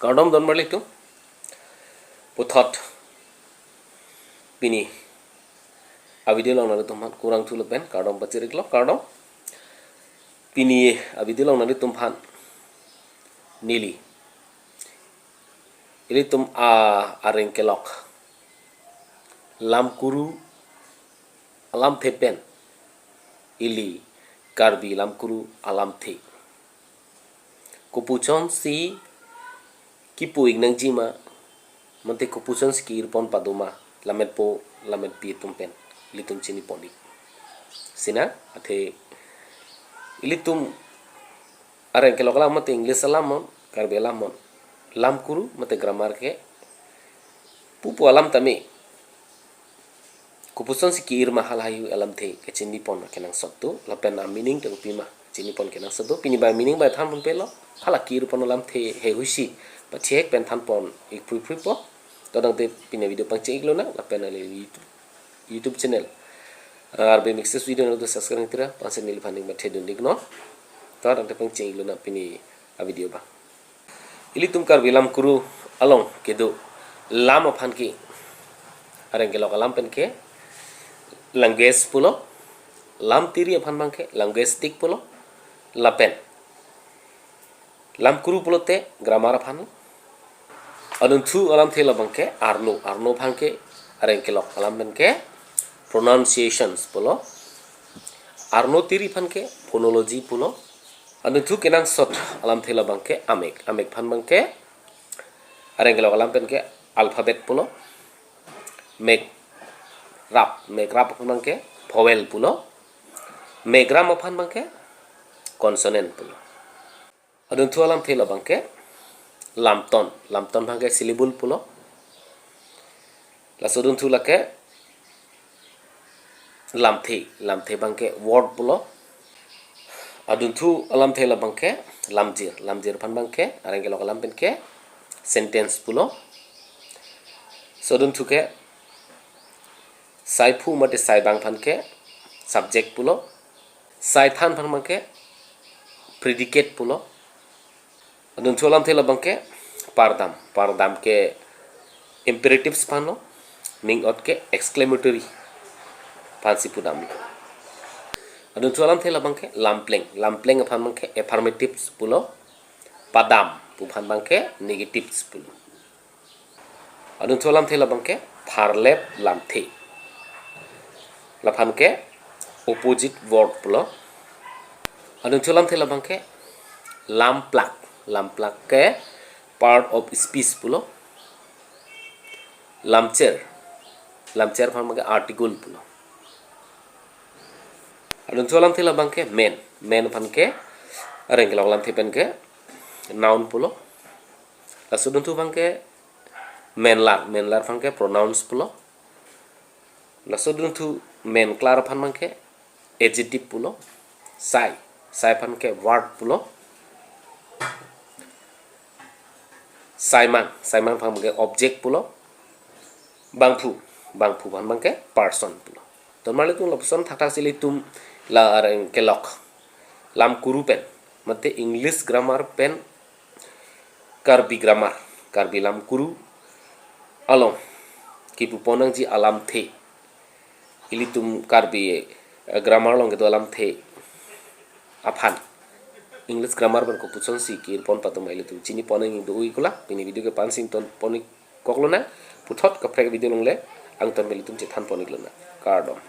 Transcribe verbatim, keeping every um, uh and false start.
Kardom don marli tum. Puthot pini a-video along nanglitum aphan kurvangthu lapen kardom pachiriklo, kardom. Pini a-video along nanglitum aphan neli ilitum a areng kelok lamkuru alamthe pen ili Karbi lamkuru alamthe kopuchonsi kipu-ik nangji ma, mate kopuchonsi ki-irpon padoma, lametpo lametpi atum pen ilitum chinipon-ik. Sinang athe ilitum areng kelok alam mate English alam mon, Karbi alam mon, lamkuru mate grammar ke pupu alam tame kopuchonsi ki-ir ma, halahui alamthe kachinipon kenangsot do, lapen a-meaning ta kopi ma chinipon kenangsot do. Pini bai meaning bai thanpon pelo, hala ki-irpon alamthe heihui si pachek pen thanpon-ik phruiphruipo. To tangte pini video pangcheng-iklonang, lapen ale YouTube, YouTube channel, uh, R B Mixes Video nangtum subscribe tira, pansi neliphan ning mathe dun-iknon. To tangte pangcheng-iklonang pini a-video abang. Ilitum Karbi lamkuru along kedo lam aphan ke, areng kelok alam pen ke language pulo, lam tiri aphan abang ke linguistic pulo, lapen lamkuru pulote grammar aphan. Adunthu alamthe labang ke arno, arno aphan ke areng kelok alam pen ke pronunciations pulo, arno tiri aphan ke phonology pulo. Adunthu kenangsot alamthe labang ke amek, amek aphan abang ke areng kelok alam pen ke alphabet pulo, mekrap, mekrap aphan abang ke vowel pulo, megram aphan abang ke consonant pulo. Adunthu alamthe labang ke lamton, lamton abang ke syllable pulo. Laso adunthu lake lamthe, lamthe abang ke word pulo. Adunthu alamthe labang ke lamjir, lamjir aphan abang ke areng kelok alam pen ke sentence pulo. Laso adunthu ke saiphu mate saibang aphan ke subject pulo, saithan aphan abang ke predicate pulo. Adunthu alamthe labang ke pardam, pardam ke imperatives aphan lo, ning-ot ke exclamatory aphansi pudamlo. Adunthu alamthe labang ke lampleng, lampleng aphan abang ke affirmatives pulo, padam pu aphan abang ke negatives pulo. Adunthu alamthe labang ke pharlep lamthe, laphan ke opposite word pulo. Adunthu alamthe labang ke lamplak, lamplak ke part of speech pulo. Lamcher, lamcher aphan abang ke article pulo. Adunthu alamthe labang ke men, men aphan ke areng kelok alamthe pen ke noun pulo. Laso adunthu abang ke menlar, menlar aphan ke pronouns pulo. Laso adunthu menklar aphan abang ke adjective pulo. Sai, sai aphan ke verb pulo. Saimang, saimang aphan abang ke object pulo. Bangphu, bangphu aphan abang ke person pulo. Ton marli tum, lapuson thakthak si ilitum la areng kelok lamkuru pen mate English grammar pen Karbi grammar, Karbi lamkuru along kipupon nangji alamthe, ilitum Karbi, eh, grammar along kedo alamthe aphan English grammar pen kopuchonsi ki-irpon padoma, ilitum chinipon nangji do-ik kolang. Pini video ke pansi ingtonpon-ik koklonang, puthot kaprek video along le angton pen ilitum chethanpon-iklonang. Kardom.